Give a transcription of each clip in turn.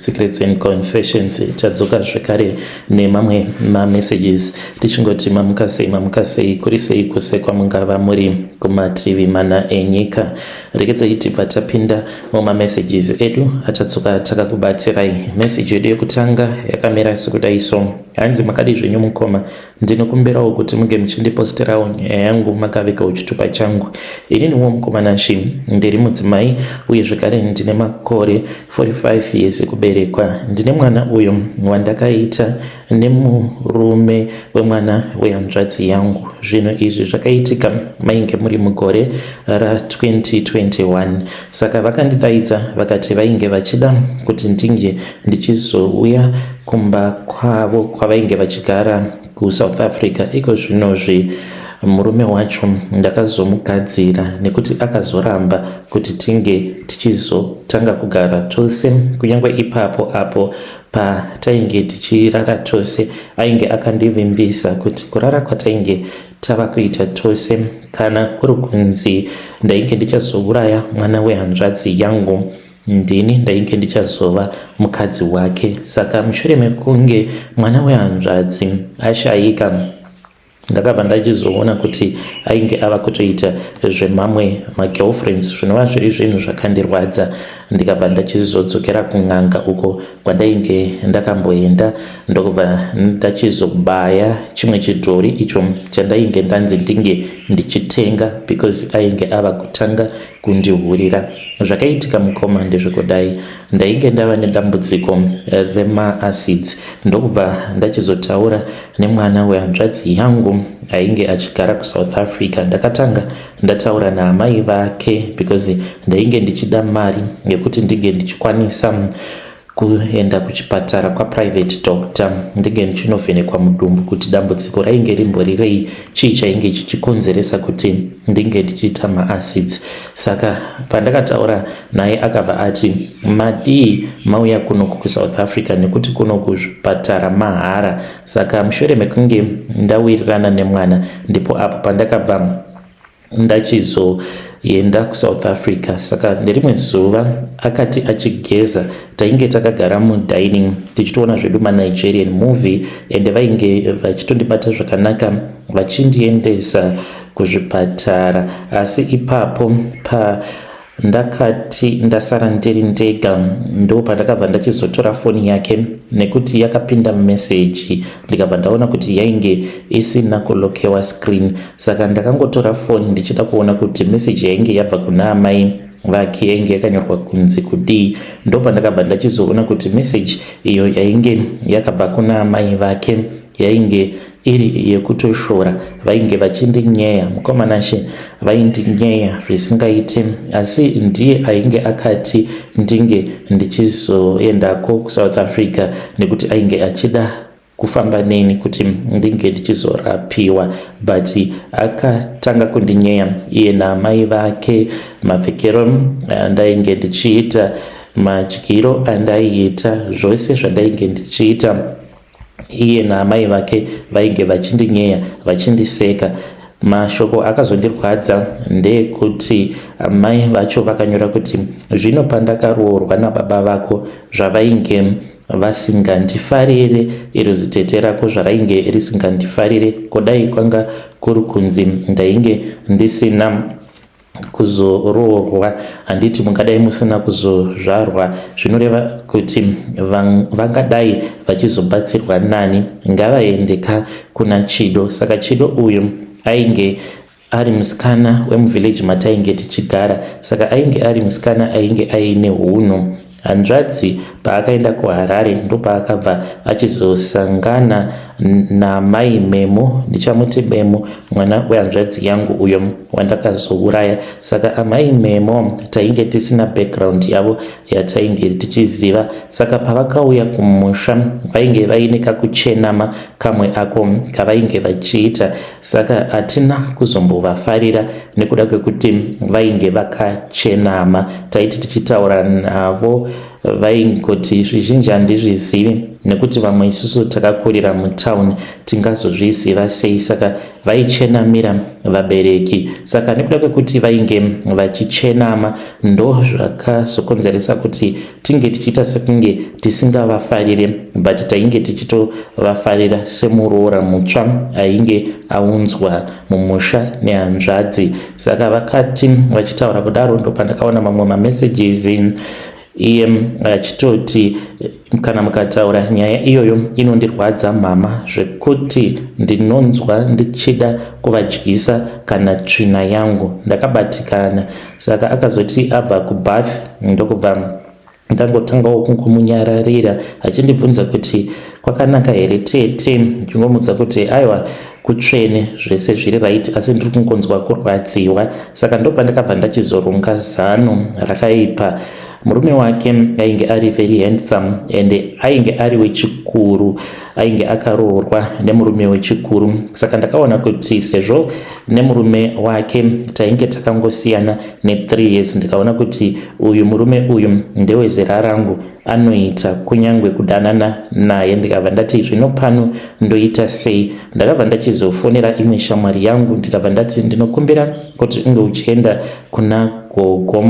Secrets and Confessions. Tadzoka zvekare nemamwe mamessages tichingoti mamuka sei, mamuka sei, kuri sei kwose kwamungava muri kumativi mana enyika. Regedzai tibva tapinda mumamessages edu atadzoka takakubatirai. Message yedu yekutanga yakamira sekudai so. Hanzi makadii zvenyu mukoma? Ndinokumbirawo kuti muge muchindiposterawo nyaya yangu makavigawo chitupa changu. Ininiwo mukoma Nashy ndiri mudzimai uye zvekare ndine makore 45 years ekuberekwa. Ndine mwana uyo wandakaita nemurume wemwana wehanzvadzi yangu. Zvinhu izvi zvakaitika mainge muri mugore ra2021. Saka vakandidaidza vakati vainge vachida kuti ndinge ndichizouya kumba kwavo kwavainge vachigara kuSouth Africa. Iko zvinozvi murume wacho ndakazomugadzira nekuti akazoramba kuti tinge tichizotanga kugara tose kunyange ipapo apo patainge tichirara tose ainge akandivimbisa kuti kurara kwatainge tava kuita tose kana kuri kunzi ndainge ndichazouraya mwana wehanzvadzi yangu Ndini ndainge ndichazova mukadzi wake saka mushure mekunge mwana wehanzvadzi ashaika ndakabva ndachizoona kuti ainge ava kutoita zvemamwe magirlfriends zvinova zviri zvinhu zvakandirwadza ndikabva ndachizodzokera kun'anga uko kwandainge ndakamboenda ndokubva ndachizobaya chimwe chidhori icho chandainge ndanzi ndinge ndichitenga because ainge ava kutanga kundihurira. Zvakaitika mukoma ndezvekudai, ndainge ndava nedambudziko remaacids ndokubva ndachizotaura nemwana wehanzvadzi yangu ainge achigara kuSouth Africa. Ndakatanga ndataura naamai vake because ndainge ndichida mari yekuti ndinge ndichikwanisa kuenda kuchipatara kwaprivate doctor ndinge ndichinovhenekwa mudumbu kuti dambudziko rainge rimbori rei, chii chainge chichikonzeresa kuti ndinge ndichiita maacids. Saka pandakataura naye akabva ati madii mauya kunoku kuSouth Africa nekuti kuno kuzvipatara mahara. Saka mushure mekunge ndawirirana nemwana ndipo apo pandakabva ndachizoenda kuSouth Africa. Saka nerimwe zuva akati achigeza tainge takagara mudining tichitoona zvedu maNigerian movie ende vainge vachitondibata zvakanaka vachindiendesa kuzvipatara asi ipapo pa Ndakati ndasara ndiri ndega ndopandakabva ndachizotora foni yake nekuti yakapinda meseji ndikabva ndaona kuti yainge isina kulokewa screen saka ndakangotora foni ndichida kuona kuti meseji yainge yabva kuna amai vake yainge yakanyorwa kunzi kudii ndopandakabva ndachizoona kuti meseji iyo yainge yakabva kuna amai vake yainge iri yekutoshora vainge vachindinyeya mukoma Nashe vaindinyeya zvisingaite asi ndiye ainge akati ndinge ndichizoendako kuSouth Africa nekuti ainge achida kufamba neni kuti ndinge ndichizorapiwa but akatanga kundinyeya iye naamai vake mapfekero andainge ndichiita madyiro andaiita zvose zvandainge ndichiita Iye naamai vake vainge vachindinyeya vachindiseka. Mashoko akazondirwadza ndeekuti amai vacho vakanyora kuti zvino pandakaroorwa nababa vako zvavainge vasingandifarire iro zitete rako zvarainge risingandifarire kudai kwanga kuri kunzi ndainge ndisina kuzoroorwa handiti mungadai musina kuzozvarwa zvinoreva kuti vangadai vachizobatsirwa nani ngavaende ka kuna Chido saka Chido uyu ainge ari musikana wemuvillage matainge tichigara saka ainge ari musikana ainge aine hunhu Hanzvadzi paakaenda kuHarare ndopaakabva achizosangana namai Memo, ndichamuti Memo, mwana wehanzvadzi yangu uyo wandakazouraya. Saka amai Memo tainge tisina background yavo yatainge tichiziva, saka pavakauya kumusha vainge vaine kakuchenama kamwe ako kavainge vachiita, saka hatina kuzombovafarira nekuda kwekuti vainge vakachenama. Taiti tichitaura navo Vaingoti zvizhinji handizvizivi nekuti vamwe isusu takakurira mutown tingazozviziva sei. Saka vaichenamira vabereki. Saka nekuda kwekuti vainge vachichenama ndozvakazokonzeresa kuti tinge tichiita sekunge tisingavafarire, but tainge tichitovafarira semuroora mutsva ainge aunzwa mumusha nehanzvadzi. Saka vakati vachitaura kudaro ndopandakaona mamwe mamessages iye achitoti, "Kana mukataura nyaya iyoyo inondirwadza mama, zvekuti ndinonzwa ndichida kuvadyisa kana tsvina yangu. Ndakabatikana." Saka akazoti abva kubath, ndokubva ndangotangawo kungomunyararira achindibvunza kuti kwakanaka here tete. Ndichingomuudza kuti aiwa, kutsvene, zvese zviri right, asi ndiri kungonzwa kurwadziwa. Saka ndopandakabva ndachizoronga zano rakaipa. Murume wake ainge ari very handsome and ainge ari wechikuru, ainge akaroorwa nemurume wechikuru. Saka ndakaona kuti sezvo nemurume wake tainge takangosiyana ne3 years, ndikaona kuti uyu murume uyu ndewezera rangu, anoita kunyange kudanana naye. Ndikabva ndati, zvino pano ndoita sei? Ndakabva ndachizofonera imwe shamwari yangu, ndikabva ndati ndinokumbira kuti unge uchienda kuna gogo.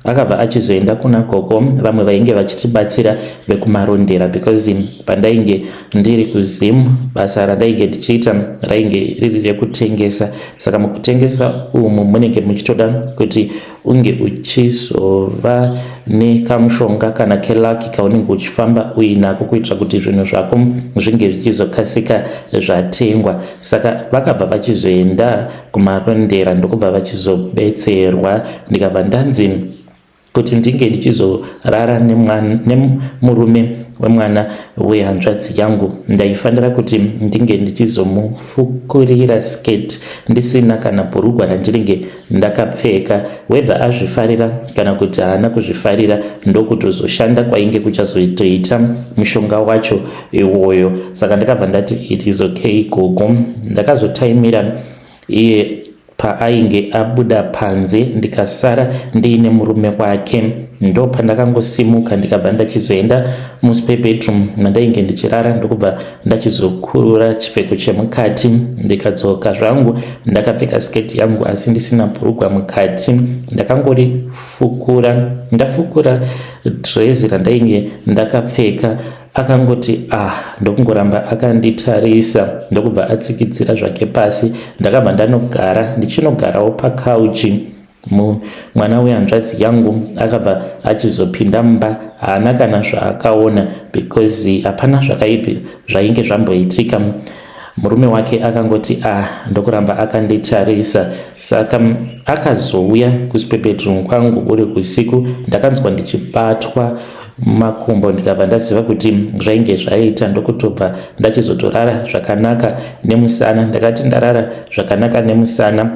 Akabva achizoenda kuna gogo vamwe vainge vachitibatsira vekuMarondera, because pandainge ndiri kuZimu basa randainge ndichiita rainge riri rekutengesa. Saka mukutengesa umu munenge muchitoda kuti unge uchizova nekamushonga kana kelucky kaunenge uchifamba uinako kuitira kuti zvinhu zvako zvinge zvichizokasika zvatengwa. Saka vakabva vachizoenda kuMarondera, ndokubva vachizobetserwa. Ndikabva ndanzi kuti ndinge ndichizorara nemurume wemwana wehanzvadzi yangu, ndaifanira kuti ndinge ndichizomufukurira skirt ndisina kana bhurugwa randinenge ndakapfeka, whether azvifarira kana kuti haana kuzvifarira. Ndokutozoshanda kwainge kuchazotoita mushonga wacho iwoyo. Saka ndakabva ndati, "It is okay, gogo." Ndakazotaimira iye paainge abuda panze, ndikasara ndiine murume wake. Ndo pandakangosimuka, ndikabva ndachizoenda muspare bedroom mandainge ndichirara, ndokubva ndachizokurura chipfeko chemukati. Ndikadzoka zvangu ndakapfeka sketi yangu asi ndisina bhurugwa mukati. Ndakangorifukura, ndafukura dhirezi randainge ndakapfeka. Akangoti, "Ah," ndokungoramba akanditarisa, ndokubva atsikidzira zvake pasi. Ndakabva ndanogara, ndichinogarawo pakauchi. Mwana wehanzvadzi yangu akabva achizopinda mumba. Haana kana zvaakaona because hapana zvakaipi zvainge zvamboitika. Murume wake akangoti, "Ah," ndokuramba akanditarisa. Saka akazouya kuspare bedroom kwangu uri usiku. Ndakanzwa ndichibatwa makumbo, ndikabva ndaziva kuti zvainge zvaita, ndokutobva ndachizotorara zvakanaka nemusana. Ndakati ndarara zvakanaka nemusana,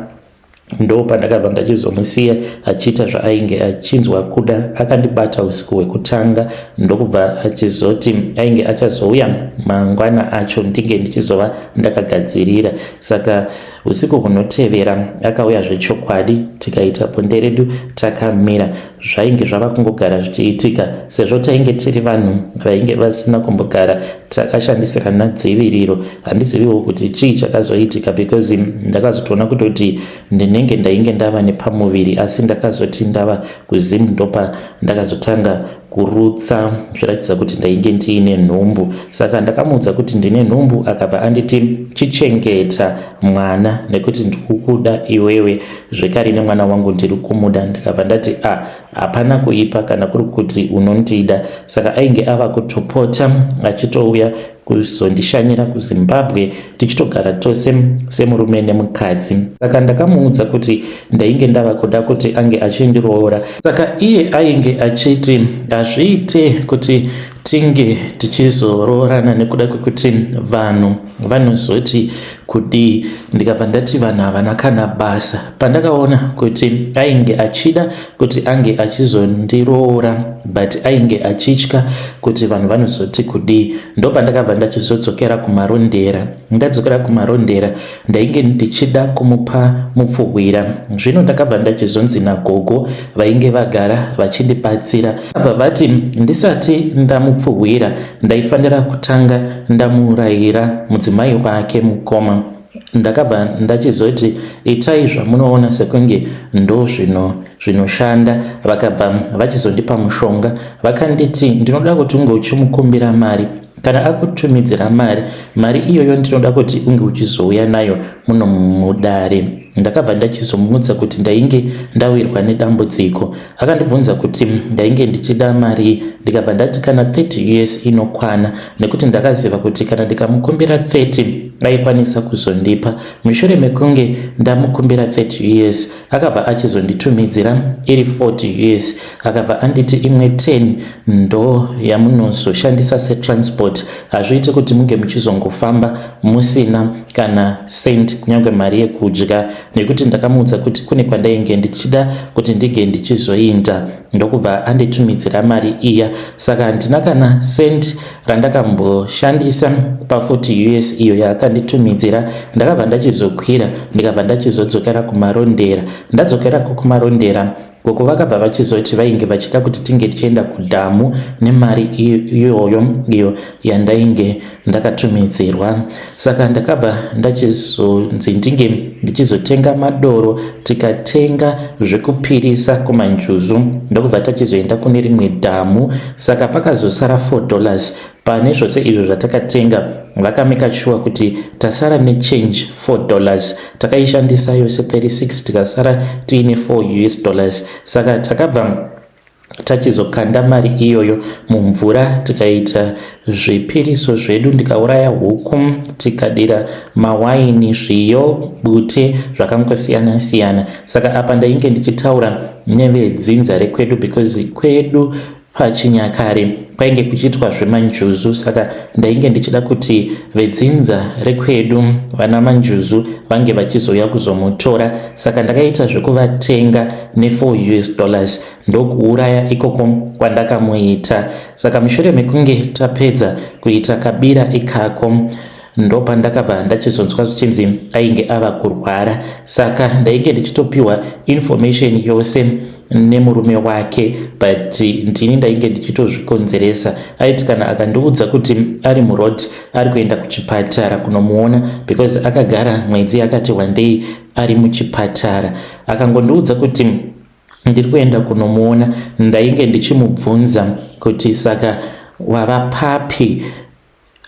ndo pandakabva ndachizomusiya achiita zvaainge achinzwa kuda. Akandibata usiku hwekutanga, ndokubva achizoti ainge achazouya mangwana acho, ndinge ndichizova ndakagadzirira. Saka usiku hunotevera akauya zvechokwadi, tikaita bonde redu takamira. Zvainge zvava kungogara zvichiitika sezvo tainge tiri vanhu vainge vasina kumbogara takashandisirana dziviriro. Handiziviwo kuti chii chakazoitika, because ndakazotoona kutoti ndinenge ndainge ndava nepamuviri. Asi ndakazoti ndava kuZimu, ndopa ndakazotanga kurutsa, zviratidza kuti ndainge ndiine nhumbu. Saka ndakamuudza kuti ndine nhumbu. Akabva anditi, "Chichengeta mwana nekuti ndikukuda iwewe zvekare, nemwana wangu ndiri kumuda." Ndakabva ndati, "A ah, hapana kuipa kana kuri kuti unondida." Saka ainge ava kutopota achitouya kuzondishanyira kuZimbabwe, tichitogara tose semurume nemukadzi. Saka ndakamuudza kuti ndainge ndava kuda kuti ange achindiroora. Saka iye ainge achiti hazviite kuti tinge tichizoroorana nekuda kwekuti vanhu vanozoti. kudii. Ndikabva ndati vanhu havana kana basa. Pandakaona kuti ainge achida kuti ange achizondiroora, but ainge achitya kuti vanhu vanozoti kudii, ndopandakabva ndachizodzokera kuMarondera. Ndadzokera kuMarondera, ndainge ndichida kumupa mupfuhwira. Zvino ndakabva ndachizonzi nagogo vainge vagara vachindibatsira, abva vati ndisati ndamupfuhwira ndaifanira kutanga ndamuurayira mudzimai wake mukoma. Ndakabva ndachizoti itai zvamunoona sekunge ndo zvinoshanda. Vakabva vachizondipa mushonga, vakanditi ndinoda kuti unge uchimukumbira mari. Kana akutumidzira mari, mari iyoyo ndinoda kuti unge uchizouya nayo muno mudare. Ndakabva ndachizomuudza kuti ndainge ndawirwa nedambudziko. Akandibvunza kuti ndainge ndichida mari. Ndikabva ndati kana 30 US inokwana, nekuti ndakaziva kuti kana ndikamukumbira 30 aikwanisa kuzondipa. Mushure mekunge ndamukumbira 30 US, akabva achizonditumidzira iri 40 US. Akabva anditi imwe 10 ndo yamunozoshandisa setransport. Hazviiti kuti munge muchizongofamba musina kana cent, kunyange mari yekudya, nekuti ndakamuudza kuti kune kwandainge ndichida kuti ndinge ndichizoinda. Ndokubva anditumidzira mari iya. Saka handina kana cent randakamboshandisa pa40 US iyo yaakanditumidzira. Ndakabva ndachizokwira, ndikabva ndachizodzokera kuMarondera. Ndadzokerako kuMarondera, gogo vakabva vachizoti vainge vachida kuti tinge tichienda kudhamu nemari iyoyo iyo yandainge ndakatumidzirwa. Saka ndakabva ndachizonzi ndinge ndichizotenga madoro, tikatenga zvekupirisa kumanjuzu, ndokubva tachizoenda kune rimwe dhamu. Saka pakazosara $4 pane zvose izvo zvatakatenga. Vakameka sure kuti tasara nechange $4. Takaishandisa yose 36, tikasara tiine 4 US dollars. Saka takabva tachizokanda mari iyoyo mumvura, tikaita zvipiriso zvedu, ndikauraya huku, tikadira mawaini, zviyo, bute, zvakangosiyana siyana. Saka apa ndainge ndichitaura nevedzinza rekwedu, because kwedu pachinyakare kwainge kuchiitwa zvemanjuzu. Saka ndainge ndichida kuti vedzinza rekwedu, vana manjuzu, vange vachizouya kuzomutora. Saka ndakaita zvekuvatenga ne4 US dollars, ndokuuraya ikoko kwandakamuita. Saka mushure mekunge tapedza kuita kabira ikako, ndopandakabva ndachizonzwa zvichinzi ainge ava kurwara. Saka ndainge ndichitopiwa information yose nemurume wake, but ndini ndainge ndichitozvikonzeresa. Aiti kana akandiudza kuti ari muroad ari kuenda kuchipatara kunomuona, because akagara mwedzi yakati wandei ari muchipatara, akangondiudza kuti ndiri kuenda kunomuona, ndainge ndichimubvunza kuti saka wava papi.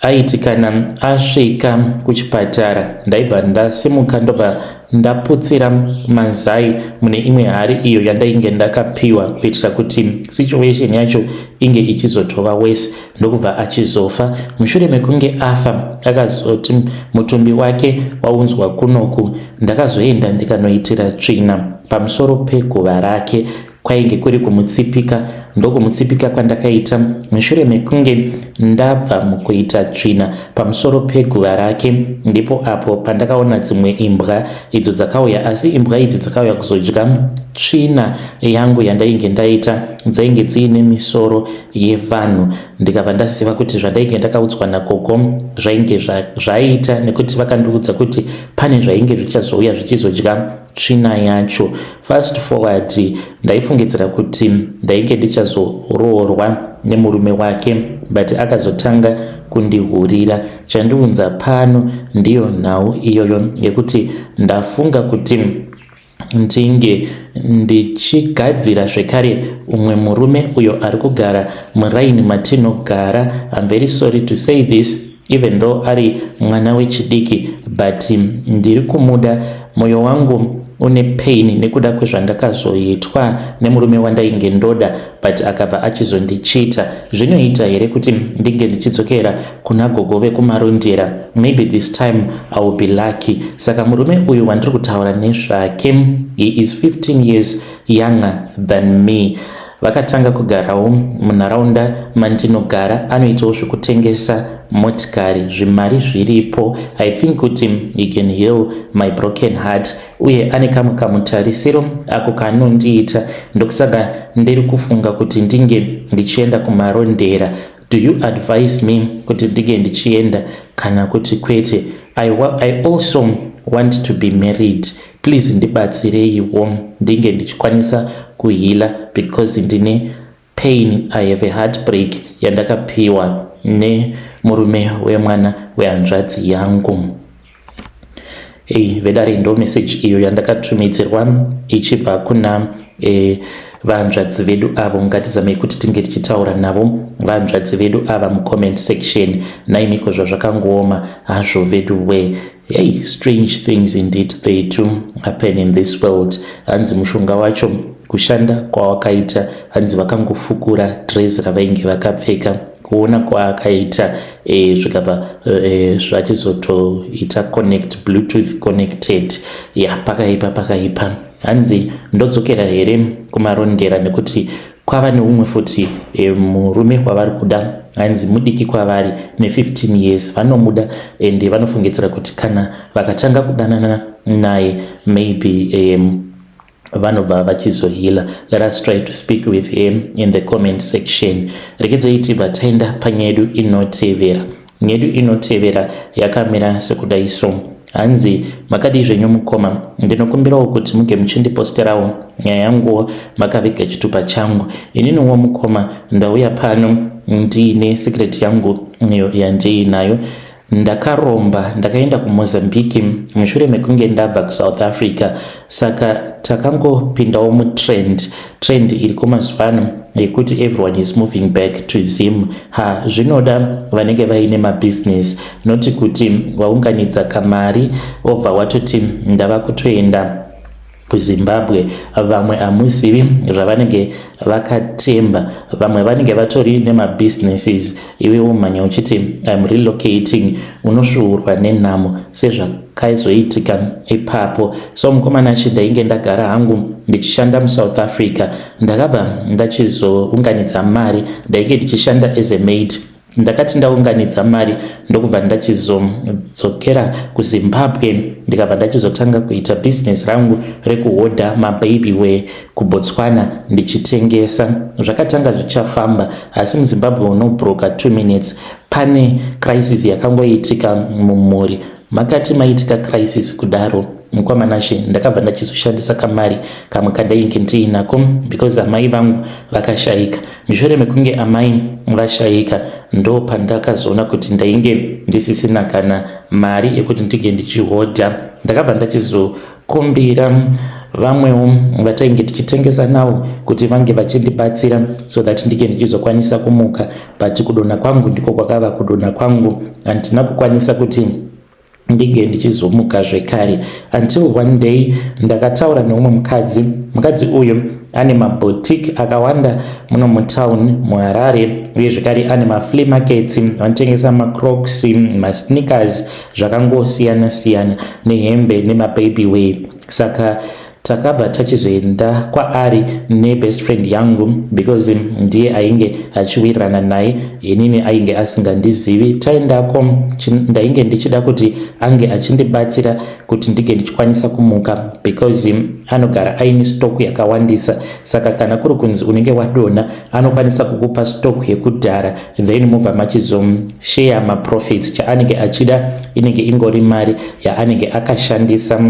Aiti kana asvika kuchipatara, ndaibva ndasimuka, ndobva ndaputsira mazai mune imwe hari iyo yandainge ndakapiwa, kuitira kuti situation yacho inge ichizotova wese. Ndokubva achizofa. Mushure mekunge afa, akazoti mutumbi wake waunzwa kunoku. Ndakazoenda ndikanoitira tsvina pamusoro peguva rake, kwainge kuri kumutsipika. Ndokumutsipika kwandakaita. Mushure mekunge ndabva mukuita tsvina pamusoro peguva rake, ndipo apo pandakaona dzimwe imbwa idzo dzakauya. Asi imbwa idzi dzakauya kuzodya tsvina yangu yandainge ndaita, dzainge dziine misoro yevanhu. Ndikabva ndaziva kuti zvandainge ndakaudzwa nagogo zvainge zvaita, nekuti vakandiudza kuti pane zvainge zvichazouya zvichizodya tsvina yacho. Fast forward, ndaifungidzira kuti ndainge ndichazoroorwa nemurume wake, but akazotanga kundihurira. Chandiunza pano ndiyo nhau iyoyo yekuti ndafunga kuti ndinge ndichigadzira zvekare umwe murume uyo ari kugara muraini matinogara. I'm very sorry to say this, even though ari mwana wechidiki, but ndiri kumuda. Mwoyo wangu une pain nekuda kwezvandakazoitwa nemurume wandainge ndoda, but akabva achizondichita. Zvinoita here kuti ndinge ndichidzokera kuna gogo vekuMarondera? Maybe this time I will be lucky. Saka murume uyu wandiri kutaura nezvake, he is 15 years younger than me. Vakatanga kugarawo munharaunda mandinogara. Anoitawo zvekutengesa motikari, zvimari zviripo. I think kuti he can heal my broken heart, uye ane kamwe kamutarisiro ako kaanondiita. Ndokusaka ndiri kufunga kuti ndinge ndichienda kuMarondera. Do you advise me kuti ndinge ndichienda kana kuti kwete? I also want to be married. Please ndibatsireiwo ndinge ndichikwanisa kuheala because ndine pain. I have a heartbreak yandakapiwa nemurume wemwana wehanzvadzi yangu. Ei vedare, ndo message iyo yandakatumidzirwa ichibva kuna vanzvadzi vedu avo. Ngatizamei kuti tinge tichitaura navo vanzvadzi vedu ava mucomment section. Naimiko, zvazvakangooma hazvo vedu we. Hey, strange things indeed, they do happen in this world. Hanzi mushonga wacho kushanda kwawakaita, hanzi vakangofukura dress ravainge vakapfeka, kuona kwaakaita zvikabva zvachizotoita connect, Bluetooth connected ya. Pakaipa, pakaipa. Hanzi ndodzokera here kuMarondera nekuti kwava neumwe futi murume wavari kuda? Hanzi mudiki kwavari ne15 years. Vanomuda ende vanofungidzira kuti kana vakatanga kudanana naye, maybe vanobva vachizoheala. Let us try to speak with him in the comment section. Rekedzai tibva taenda panyaya yedu inotevera. Nyaya yedu inotevera yakamira sekudai so. Hanzi, "Makadii zvenyu mukoma? Ndinokumbirawo kuti muge muchindiposterawo nyaya yanguwo makaviga chitupa changu. Ininiwo mukoma, ndauya pano ndiine secret yangu iyo yandiinayo. Ndakaromba, ndakaenda kuMozambique mushure mekunge ndabva kuSouth Africa. Saka takangopindawo mutrend, trend iriko mazuva ano yekuti everyone is moving back to Zim. Ha, zvinoda vanenge vaine mabhizinesi, noti kuti waunganidza kamari wobva watoti ndava kutoenda kuZimbabwe. Vamwe hamuzivi zvavanenge vakatemba, vamwe vanenge vatori nemabhizineses, iwe womhanya uchiti I'm relocating. Unosvuurwa nenhamo sezvakaizoitika ipapo. So mukomana achi, ndainge ndagara hangu ndichishanda muSouth Africa. Ndakabva ndachizounganidza mari. Ndainge ndichishanda as a maid. Ndakati ndaunganidza mari, ndokubva ndachizodzokera kuZimbabwe, ndikabva ndachizotanga kuita bhizinesi rangu rekuhodha mababy wear kuBotswana ndichitengesa. Zvakatanga zvichafamba, asi muZimbabwe unobroka 2 minutes. Pane crisis yakangoitika mumhuri. Makati maitika crisis kudaro, mukwamanashe, ndakabva ndachizoshandisa kamari kamwe kandainge ndiinako because amai vangu vakashayika. Mushure mekunge amai vashayika, ndo pandakazoona kuti ndainge ndisisina kana mari yekuti ndinge ndichihodha. Ndakabva ndachizokumbira vamwewo vatainge tichitengesa navo kuti vange vachindibatsira so that ndinge ndichizokwanisa kumuka. But kudonha kwangu ndiko kwakava kudonha kwangu. Handina kukwanisa kuti ndinge ndichizomuka zvekare until one day ndakataura neumwe mukadzi. Mukadzi uyu ane maboutique akawanda muno mutown muHarare, uye zvekare ane maflea markets, vanotengesa macrocs, masneakers, zvakangosiyana siyana, nehembe nemababy wear. Saka takabva tachizoenda kwaari nebest friend yangu because ndiye ainge achiwirirana naye, inini ainge asingandizivi. Taendako, ndainge ndichida kuti ange achindibatsira kuti ndinge ndichikwanisa kumuka because anogara aine stock yakawandisa. Saka kana kuri kunzi unenge wadonha, anokwanisa kukupa stock yekudhara, then mubva machizoshare maprofits. Chaanenge achida inenge ingori mari yaanenge akashandisa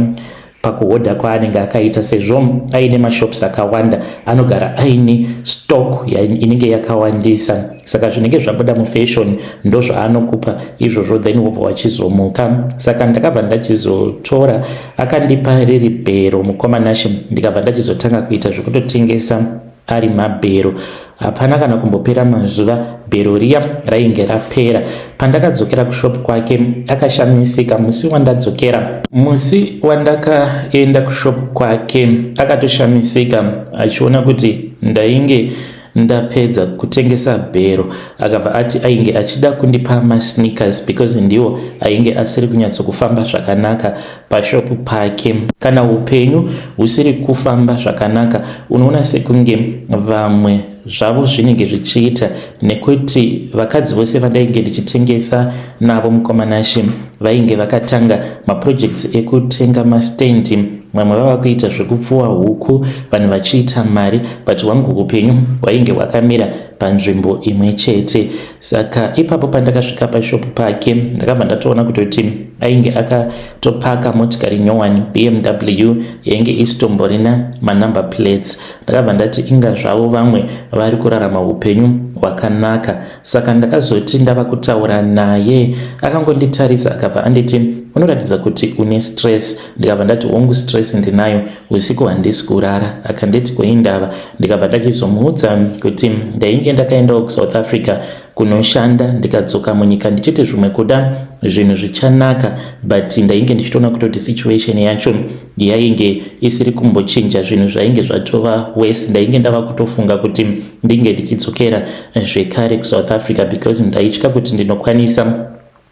pakuhodha kwaanenge akaita. Sezvo aine mashops akawanda, anogara aine stock inenge yakawandisa. Saka zvinenge zvabuda mufashion ndo zvaanokupa izvozvo, then wobva wachizomuka. Saka ndakabva ndachizotora, akandipa riri bhero, mukomanashi, ndikabva ndachizotanga kuita zvekutotengesa ari mabhero. Hapana kana kumbopera mazuva, bhero riya rainge rapera. Pandakadzokera kushop kwake, akashamisika. Musi wandadzokera, musi wandakaenda kushop kwake, akatoshamisika achiona kuti ndainge Ndapedza kutengesa bhero, akabva ati ainge achida kundipa masneakers because ndiwo ainge asiri kunyatsokufamba zvakanaka pashopu pake. Kana upenyu husiri kufamba zvakanaka, unoona sekunge vamwe zvavo zvinenge zvichiita, nekuti vakadzi vose vandainge ndichitengesa navo, mukoma Nashe, vainge vakatanga maprojects ekutenga mastendi, vamwe vava kuita zvekupfuwa huku, vanhu vachiita mari, but wangu upenyu hwainge hwakamira panzvimbo imwe chete. Saka ipapo pandakasvika pashopu pake, ndakabva ndatoona kutoti ainge akatopaka motikari nyowani, BMW yainge isitomborina manumber plates. Ndakabva ndati, inga zvavo vamwe vari kurarama upenyu hwakanaka. Saka ndakazoti ndava kutaura naye, akangonditarisa, akabva anditi, "Unoratidza kuti une stress." Ndikabva ndati, "Hongu, stress ndinayo, usiku handisi kurara." Akanditi, "Kuindava?" Ndikabva ndachizomuudza kuti ndainge ndakaendawo kuSouth Africa kunoshanda, ndikadzoka munyika ndichiti zvimwe kuda zvinhu zvichanaka, but ndainge ndichitoona kutoti situation yacho yainge isiri kumbochinja, zvinhu zvainge zvatova worse. Ndainge ndava kutofunga kuti ndinge ndichidzokera zvekare kuSouth Africa because ndaitya kuti ndinokwanisa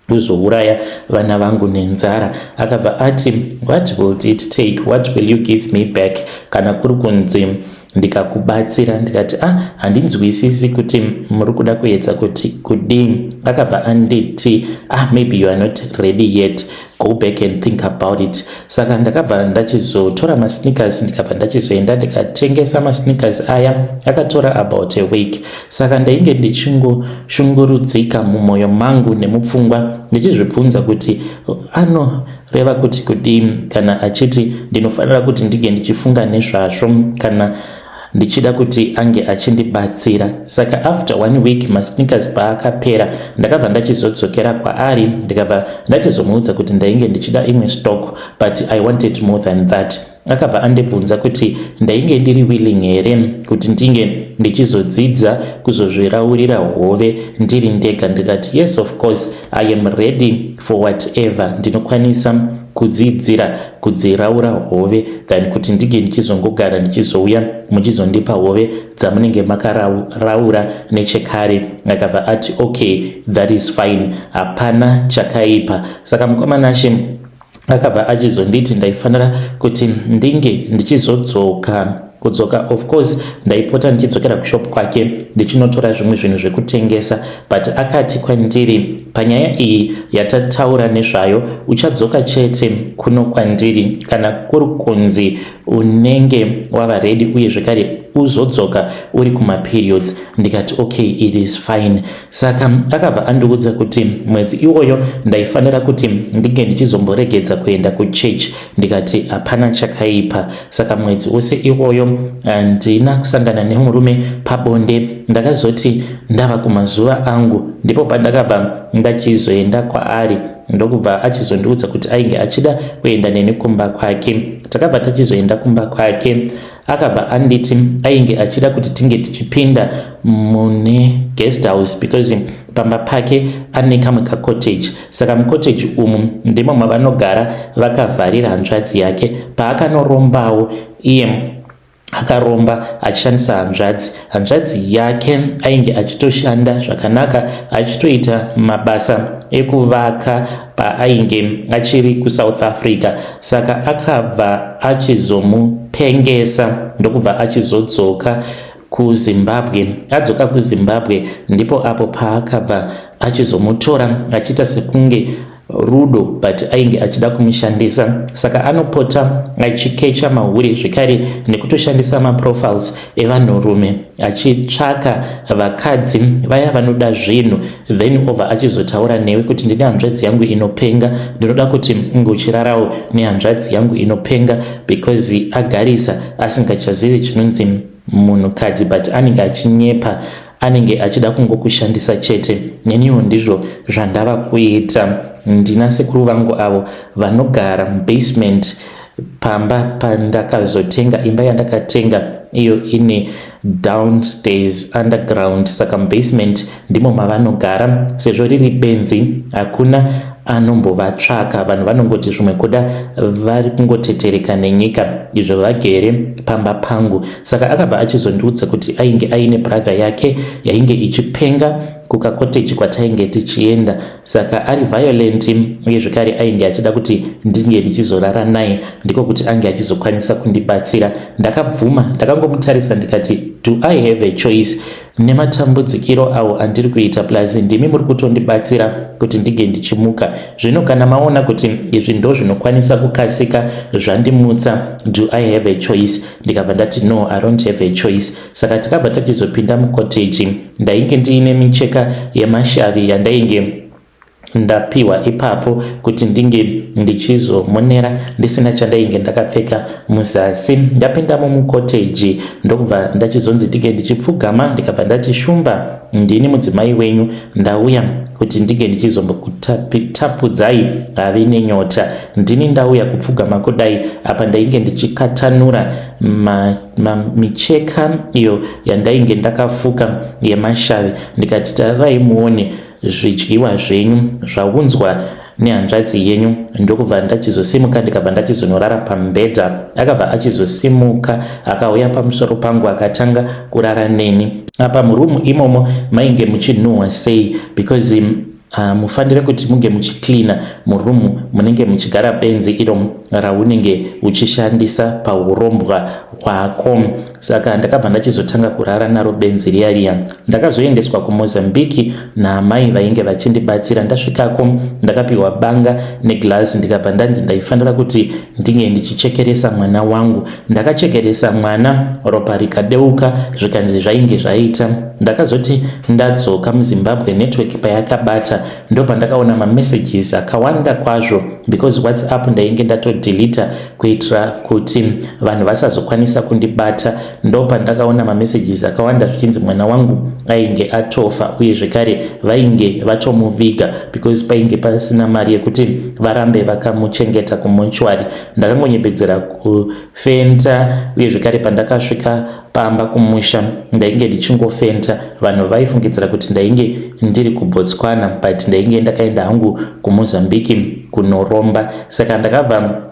kuzouraya vana vangu nenzara. Akabva ati, "What will it take? What will you give me back kana kuri kunzi ndikakubatsira?" Ndikati, "Ah, handinzwisisi kuti muri kuda kuedza kuti kudii." Akabva anditi, "Ah, maybe you are not ready yet. Go back and think about it." Saka ndakabva ndachizotora masneakers, ndikabva ndachizoenda ndikatengesa masneakers aya. Akatora about a week. Saka ndainge ndichingoshungurudzika mumwoyo mangu nemupfungwa, ndichizvibvunza kuti anoreva kuti kudii kana achiti ndinofanira kuti ndinge ndichifunga nezvazvo kana ndichida kuti ange achindibatsira. Saka after one week, masneakers paakapera, ndakabva ndachizodzokera kwaari, ndikabva ndachizomuudza kuti ndainge ndichida imwe stock, but I wanted more than that. Akabva andibvunza kuti ndainge ndiri willing here kuti ndinge ndichizodzidza kuzozviraurira hove ndiri ndega. Ndikati, "Yes, of course, I am ready for whatever. Ndinokwanisa kudzidzira kudziraura hove than kuti ndinge ndichizongogara ndichizouya muchizondipa hove dzamunenge makaraura nechekare." Akabva ati, "Okay, that is fine, hapana chakaipa." Saka mukoma Nashe, akabva achizonditi ndaifanira kuti ndinge ndichizodzoka kudzoka. Of course ndaipota ndichidzokera kushop kwake ndichinotora zvimwe zvinhu zvekutengesa, but akati kwandiri, "Panyaya iyi yatataura nezvayo, uchadzoka chete kuno kwandiri kana kuri kunzi unenge wava ready, uye zvekare uzodzoka uri kumaperiods." Ndikati, "Okay, it is fine." Saka akabva andiudza kuti mwedzi iwoyo ndaifanira kuti ndinge ndichizomboregedza kuenda kuchurch. Ndikati, "Hapana chakaipa." Saka mwedzi wose iwoyo handina kusangana nemurume pabonde. Ndakazoti ndava kumazuva angu, ndipo pandakabva ndachizoenda kwaari, ndokubva achizondiudza kuti ainge achida kuenda neni kumba kwake. Takabva tachizoenda kumba kwake. Akabva anditi ainge achida kuti tinge tichipinda mune guest house because pamba pake ane kamwe kacottage. Saka mucottage umu ndimo mavanogara vakavharira hanzvadzi yake. Paakanorombawo iye, akaromba achishandisa hanzvadzi. Hanzvadzi yake ainge achitoshanda zvakanaka, achitoita mabasa ekuvaka paainge achiri kuSouth Africa. Saka akabva achizomupengesa, ndokubva achizodzoka kuZimbabwe. Adzoka kuZimbabwe, ndipo apo paakabva achizomutora achiita sekunge rudo, but ainge achida kumushandisa. Saka anopota achikecha mahure zvekare nekutoshandisa maprofiles evanhurume achitsvaka vakadzi vaya vanoda zvinhu, then obva achizotaura newe kuti, "Ndine hanzvadzi yangu inopenga, ndinoda kuti ungochirarawo nehanzvadzi yangu inopenga," because agarisa asingachazivi chinonzi munhukadzi, but anenge achinyepa, anenge achida kungokushandisa chete. Neniwo ndizvo zvandava kuita. Ndina sekuru vangu avo vanogara mubasement pamba pandakazotenga, imba yandakatenga iyo ine downstairs, underground. Saka mubasement ndimo mavanogara. Sezvo riri benzi, hakuna anombovatsvaka. Vanhu vanongoti zvimwe kuda vari kungotetereka nenyika izvo vagere pamba pangu. Saka akabva achizondiudza kuti ainge aine brother yake yainge ichipenga kukakoteji kwatainge tichienda, saka ari violent, uye zvekare ainge achida kuti ndinge ndichizorara naye, ndiko kuti ange achizokwanisa kundibatsira. Ndakabvuma, ndakangomutarisa ndikati, "Do I have a choice nematambudzikiro awo andiri kuita? Plus ndimi muri kutondibatsira kuti ndinge ndichimuka. Zvino kana maona kuti izvi ndo zvinokwanisa kukasika zvandimutsa, do I have a choice?" Ndikabva ndati, "No, I don't have a choice." Saka tikabva tachizopinda mucottage. Ndainge ndiine micheka yemashavi yandainge ndapiwa ipapo kuti ndinge ndichizomonera ndisina chandainge ndakapfeka muzasi. Ndapindamo mucottage, ndokubva ndachizonzi ndinge ndichipfugama. Ndikabva ndati, "Shumba, ndini mudzimai wenyu, ndauya kuti ndinge ndichizombokutapudzai havi nenyota. Ndini ndauya kupfugama kudai." Apa ndainge ndichikatanura micheka iyo yandainge ndakafuka yemashavi. Ndikati, "Tarirai muone zvidyiwa zvenyu zvaunzwa nehanzvadzi yenyu." Ndokubva ndachizosimuka, ndikabva ndachizonorara pamubhedha. Akabva achizosimuka, akauya pamusoro pangu, akatanga kurara neni. Apa murumu imomo mainge muchinhuhwa sei, because mufanire kuti munge muchicleana murumu munenge muchigara benzi iro raunenge uchishandisa paurombwa hwako. Saka ndakabva ndachizotanga kurara naro benzi riya riya. Ndakazoendeswa kuMozambiki naamai vainge vachindibatsira. Ndasvikako, ndakapiwa banga neglass, ndikabva ndanzi ndaifanira kuti ndinge ndichichekeresa mwana wangu. Ndakachekeresa mwana, ropa rikadeuka, zvikanzi zvainge zvaita. Ndakazoti ndadzoka muZimbabwe, network payakabata, ndopandakaona mamessages akawanda kwazvo, because WhatsApp ndainge ndatodeleta kuitira kuti vanhu vasazokwanisa kundibata. Ndopandakaona mamessages akawanda zvichinzi mwana wangu ainge atofa, uye zvekare vainge vatomuviga because painge pasina mari yekuti varambe vakamuchengeta kumochwari. Ndakangonyepedzera kufenta, uye zvekare pandakasvika pamba kumusha ndainge ndichingofenta. Vanhu vaifungidzira kuti ndainge ndiri kuBotswana, but ndainge ndakaenda hangu kuMozambiki kunoromba. Saka ndakabva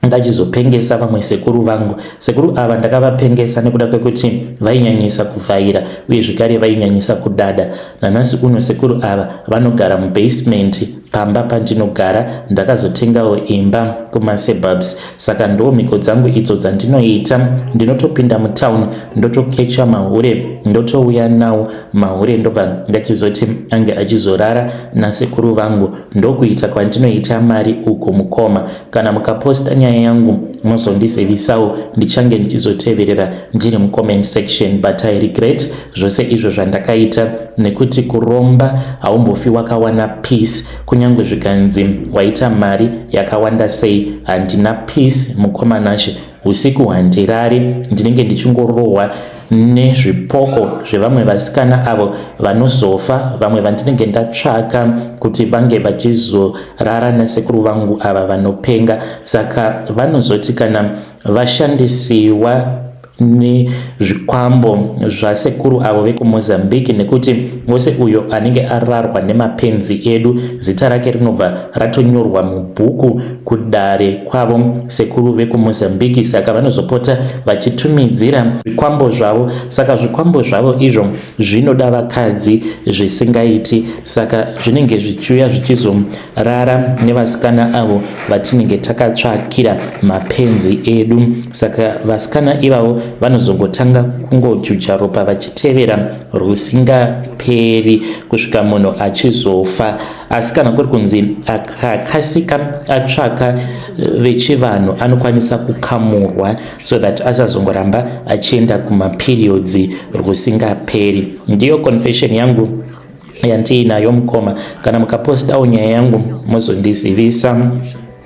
ndachizopengesa vamwe sekuru vangu. Sekuru ava ndakavapengesa nekuda kwekuti vainyanyisa kuvhaira, uye zvekare vainyanyisa kudada. Nanhasi uno sekuru ava vanogara mubasement pamba pandinogara. Ndakazotengawo imba kumasuburbs. Saka ndo mhiko dzangu idzo dzandinoita. Ndinotopinda mutown, ndotokecha mahure, ndotouya nawo mahure, ndobva ndachizoti ange achizorara nasekuru vangu. Ndokuita kwandinoita mari uku, mukoma. Kana mukaposta nyaya yangu, muzondizivisawo, ndichange ndichizoteverera ndiri mucomment section. But I regret zvose izvo zvandakaita, nekuti kuromba haumbofi wakawana peace. Kunyange zvikanzi waita mari yakawanda sei, handina peace, mukoma Nashe. Usiku handirari, ndinenge ndichingorohwa nezvipoko zvevamwe vasikana avo vanozofa, vamwe vandinenge ndatsvaka kuti vange vachizorara nasekuru vangu ava vanopenga. Saka vanozoti kana vashandisiwa nezvikwambo zvasekuru avo vekuMozambique, nekuti wose uyo anenge ararwa nemapenzi edu, zita rake rinobva ratonyorwa mubhuku kudare kwavo sekuru vekuMozambique. Saka vanozopota vachitumidzira zvikwambo zvavo. Saka zvikwambo zvavo izvo zvinoda vakadzi zvisingaiti, saka zvinenge zvichiuya zvichizorara nevasikana avo vatinenge takatsvakira mapenzi edu. Saka vasikana ivavo vanozongotanga kungojuja ropa vachitevera rusingaperi kusvika munhu achizofa. Asi kana kuri kunzi akakasika atsvaka vechivanhu, anokwanisa kukamurwa so that asazongoramba achienda kumaperiods rusingaperi. Ndiyo confession yangu yandiinayo, mukoma. Kana mukapostawo nyaya yangu, muzondizivisa.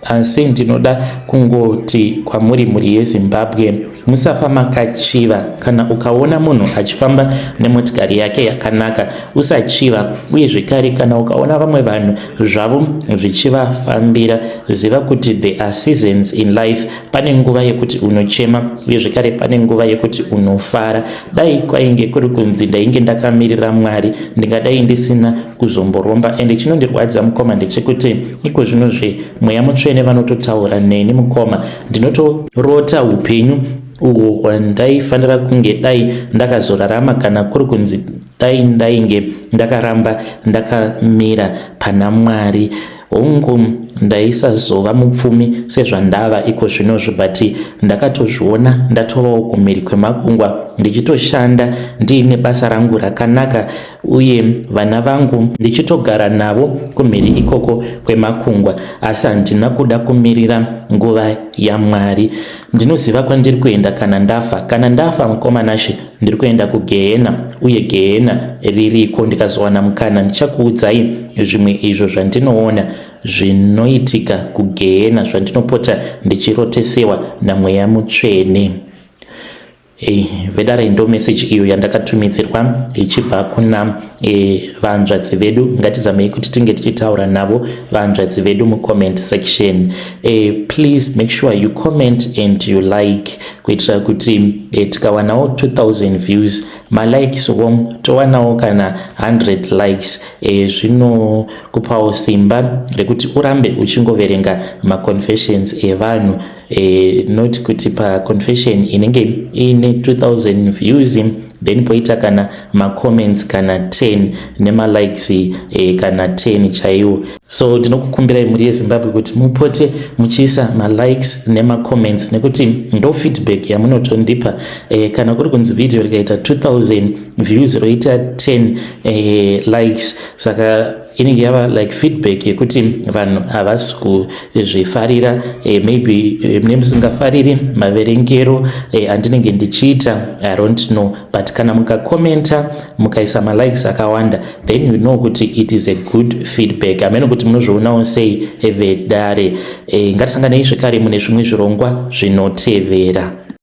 Asi ndinoda kungoti kwamuri mhuri yeZimbabwe, musafa makachiva. Kana ukaona munhu achifamba nemotikari yake yakanaka, usachiva. Uye zvekare kana ukaona vamwe vanhu zvavo zvichivafambira, ziva kuti there are seasons in life. Pane nguva yekuti unochema uye zvekare pane nguva yekuti unofara. Dai kwainge kuri kunzi ndainge ndakamirira Mwari, ndingadai ndisina kuzomboromba. Ende chinondirwadza mukoma ndechekuti iko zvinozve Mweya Mutsvene vanototaura neni mukoma, ndinotorota upenyu uhwo hwandaifanira kunge dai ndakazorarama kana kuri kunzi dai ndainge ndakaramba ndakamira pana Mwari. Hongu, ndaisazova mupfumi sezvandava iko zvinozvo, but ndakatozviona ndatovawo kumhiri kwemakungwa ndichitoshanda ndiine basa rangu rakanaka uye vana vangu ndichitogara navo kumhiri ikoko kwemakungwa, asi handina kuda kumirira nguva yaMwari. Ndinoziva kwandiri kuenda kana ndafa. Kana ndafa mukoma Nashe, ndiri kuenda kugehena, uye gehena ririko. Ndikazowana mukana ndichakuudzai zvimwe izvo zvandinoona zvinoitika kugehena, zvandinopota ndichirotesewa naMweya Mutsvene. Hey, vedare, ndo message iyo yandakatumidzirwa ichibva kuna vanzvadzi vedu. Ngatizamei kuti tinge tichitaura navo vanzvadzi vedu mucomment section. Please make sure you comment and you like, kuitira kuti tikawanawo 2000 views, malikes wo towanawo kana 100 likes, zvinokupawo simba rekuti urambe uchingoverenga maconfessions evanhu, not kuti paconfession inenge iine 2000 views then poita kana macomments kana 10 nemalikes kana 10 chaiwo. So ndinokukumbirai mhuri yeZimbabwe kuti mupote muchiisa malikes nemacomments, nekuti ndo feedback yamunotondipa. Kana kuri kunzi video rikaita 2000 views, roita 10 likes, saka inenge yava like feedback yekuti vanhu havasi kuzvifarira. Maybe mune musingafariri maverengero andinenge ndichiita, I don't know, but kana mukakomenta, mukaisa malikes akawanda, then you know kuti it is a good feedback. Hameno kuti munozvionawo sei, vedare. Ngatisanganei zvekare mune zvimwe zvirongwa zvinotevera.